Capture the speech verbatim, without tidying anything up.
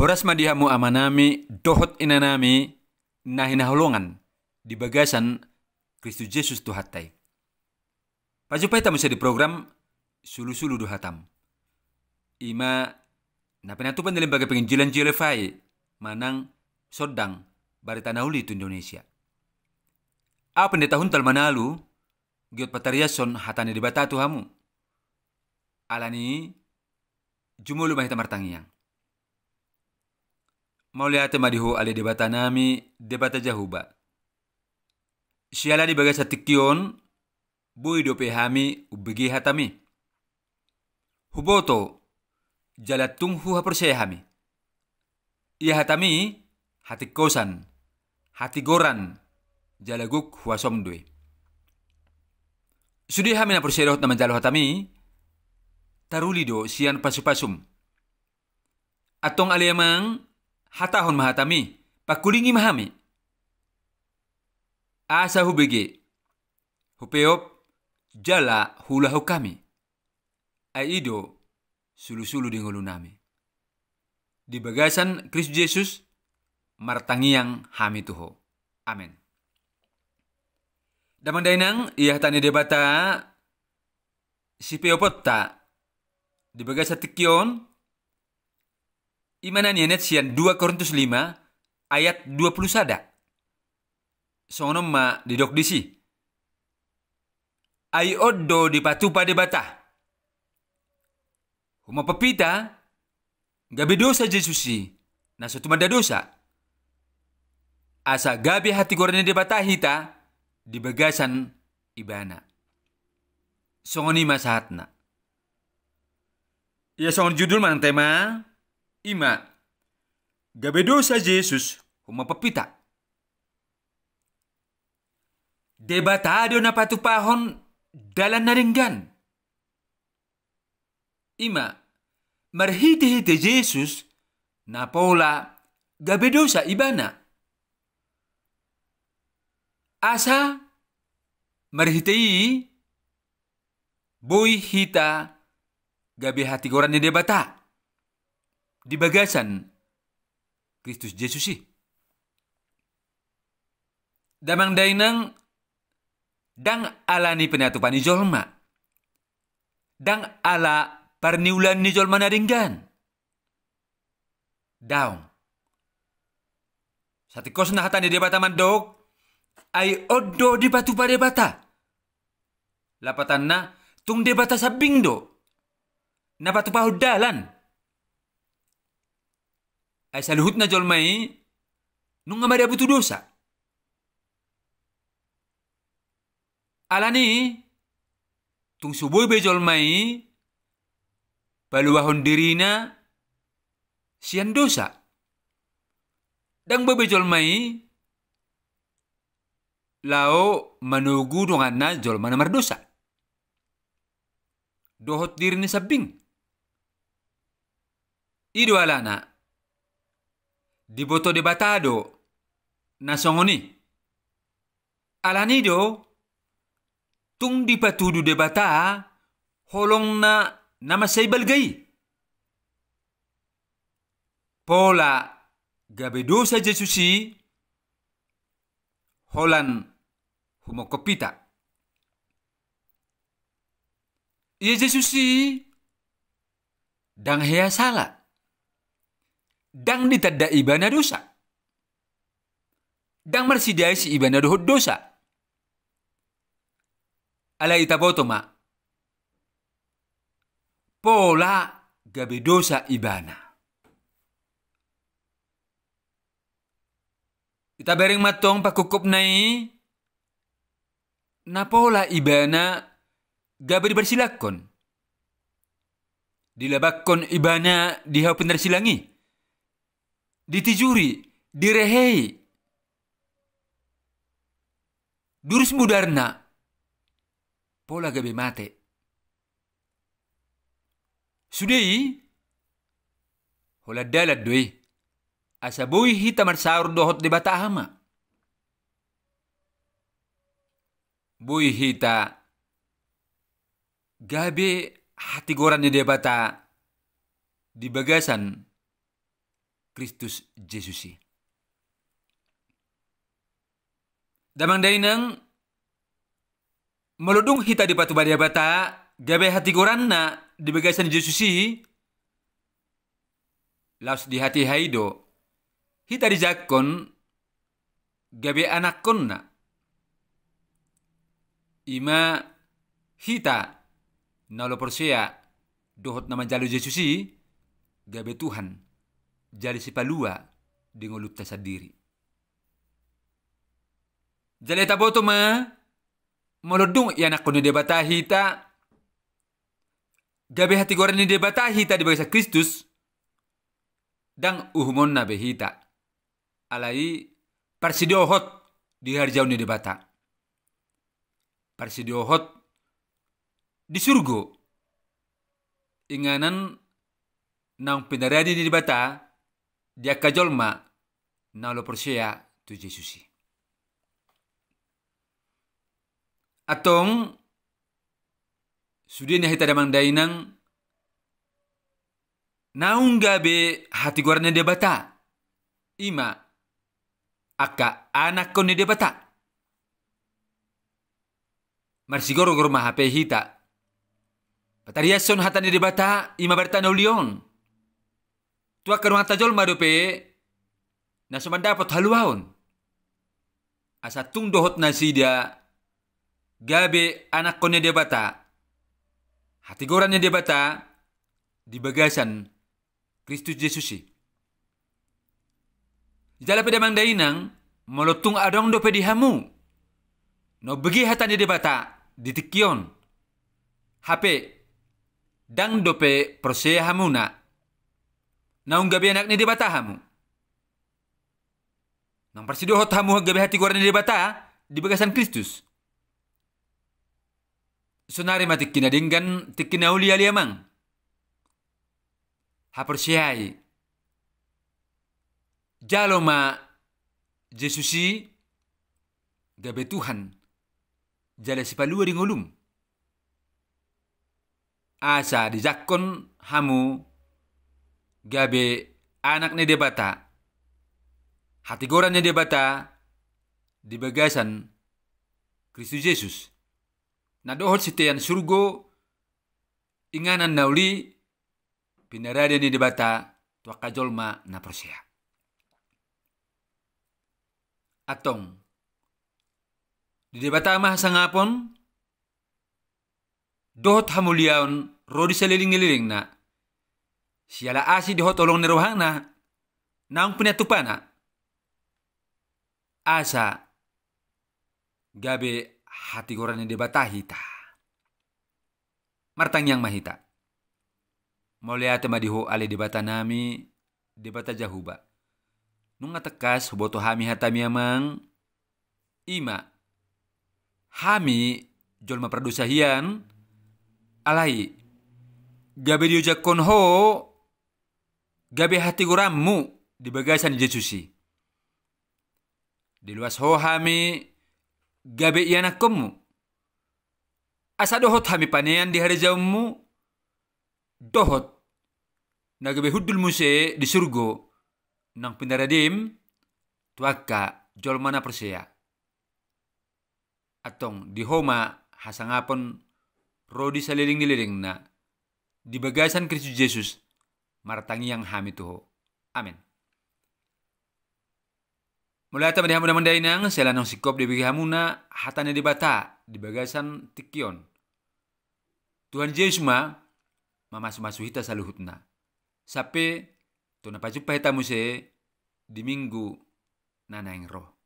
Horas ma di hamu amanami dohot inanami na hinaholongan di bagasan Kristus Jesus Tuhanta i. Pajumpang hita muse di program Sulusulu do Hatam, i ma na pinatupa ni Lembaga Penginjilan J L F I manang Sondang Barita Na Uli tu Indonesia. Ahu Pendeta Huntal Manalu, giot patariashon hata ni Debata tu hamu. Alani i, jumolo ma hita martangiang. Mauliate ma di Ho ale Debatanami, Debata Jahowa. Siala di bagasan tingki on, boi dope hami umbege hataMi. Huboto, jala tung huhaporseai hami. Ia hataMi, hatingkosan, hatigoran, jala gok huasoM do i. Sude hami na porsea dohot na manjalo hataMi, taruli do sian pasupasuM. Antong ale Amang, hatahon ma hataMi, pangkulingi ma hami. Asa hubege, hupeop, jala huulahon hami. Ai i do sulusulu di ngolunami. Di bagasan Kristus Jesus, martangiang hami tu Ho. Amen. Damang dainang, ia hata ni Debata sipeoponta di bagasan tingki on, i ma na nianet sian dua Korintus lima ayat dua pulu sada. Songon on ma didok disi. Ai on do dipatupa Debata. Humompa hita, gabe dosa Jesus i, na so tumanda dosa. Asa gabe hatigoran ni Debata hita di bagasan Ibana. Songon i ma sahatna. Ia songon judul manang tema, i ma, gabe dosa Jesus, humompa hita. Debata do na patupahon dalan na denggan. I ma, marhitehite Jesus, na pola gabe dosa Ibana. Asa marhite i, boi hita gabe hatigoran ni Debata di bagasan Kristus Jesus i. Damang dainang, ndang ala ni pinatupa ni jolma, ndang ala parniulaan ni jolma na denggan. Daong. Satingkosna hata ni Debata mandok, ai on do dipatupa Debata. Lapatanna, tung Debata sambing do na patupahon dalan. Ai saluhutna jolma i nunga madabu tu dosa. Alani i, tung so boi be jolma i paluahon dirina sian dosa. Ndang boi be jolma i laho manogu donganna jolma na mardosa dohot diri ni sambing. I do alana, diboto Debata do na songon i. Alani i do, tung dipatudu Debata holongna na mansai balga i. Pola gabe dosa Jesus i, holan humongkop hita. Ia Jesus i ndang hea sala. Ndang ditanda Ibana dosa. Ndang marsidais Ibana dohot dosa. Alai taboto ma, pola gabe dosa Ibana. Tabereng ma antong pangkupkupna i, na pola Ibana gabe diparsilangkon. Dilabakkon Ibana di hau pinarsilang i. Ditijuri, direhei. Durus mudarna, pola gabe mate. Sude i, holan dalan do i, asa boi hita marsaor dohot Debata Ama. Boi hita gabe hatigoran ni Debata di bagasan Kristus Jesus i. Damang dainang, molo dung hita dipatupa Debata, gabe hatigoranna di bagasan Jesus i, laos di hatiha i do hita dijangkon gabe anakkonna. I ma hita na olo porsea dohot na manjalo Jesus i gabe Tuhan jala sipalua di ngolunta sandiri. Jala taboto ma, molo dung ianakkon ni Debata hita, gabe hatigoran ni Debata hita di bagasan Kristus, ndang uhumonna be hita. Alai parsidohot di harijaon ni Debata. Parsidohot di surgo. Inganan naung pinarade ni Debata di angka jolma na olo porsea tu Jesus i. Antong, sudena hita damang dainang, naung gabe hatigoran ni Debata, i ma angka anakkon ni Debata. Marsigorgor ma hape hita patariashon hata ni Debata, i ma barita na uli on, tu angka dongan ta jolma dope na so mandapot haluaon, asa tung dohot nasida gabe anakkon ni Debata, hatigoran ni Debata di bagasan Kristus Jesus i. Jala pe damang dainang, molo tung adong dope di hamu na umbege hata ni Debata di tingki on, hape ndang dope porsea hamuna, naung gabe anak ni Debata hamu, naung parsidohot hamu gabe hatigoran ni Debata di bagasan Kristus, sonari ma tingki na denggan, tingki na uli, ale amang. Haporseai, jalo ma Jesus i gabe Tuhan jala sipalua di ngolum, asa dijangkon hamu gabe anak ni Debata, hatigoran ni Debata di bagasan Kristus Jesus, na dohot sitean surgo, inganan na uli pinarade ni Debata tu angka jolma na porsea. Antong, di Debata ma hasangapon dohot hamuliaon ro di saleleng ni lelengna, siala asi dohot holong ni rohana naung pinatupana, asa gabe hatigoran ni Debata hita. Martangiang ma hita. Mauliate ma di Ho ale Debata nami, Debata Jahowa. Nunga tangkas huboto hami hatami, amang, i ma hami jolma pardosa hian, alai gabe diojakhon Ho gabe hatigoranmu di bagasan Jesus i. Diloas Ho hami gabe ianakkonmu, asa dohot hami panean di harajaonmu, dohot na gabe hundul muse di surgo naung pinaradem tu angka jolma na porsea. Antong di Ho ma hasangapon ro di saleleng ni lelengna, di bagasan Kristus Jesus martangiang hami tu Ho. Amen. Mauliate ma di hamu damang dainang, siala naung singkop dibege hamuna hata ni Debata di bagasan tingki on. Tuhan Jesus ma mamasumasu hita saluhutna, sampe tu na pajumpa hita muse di minggu na naeng ro.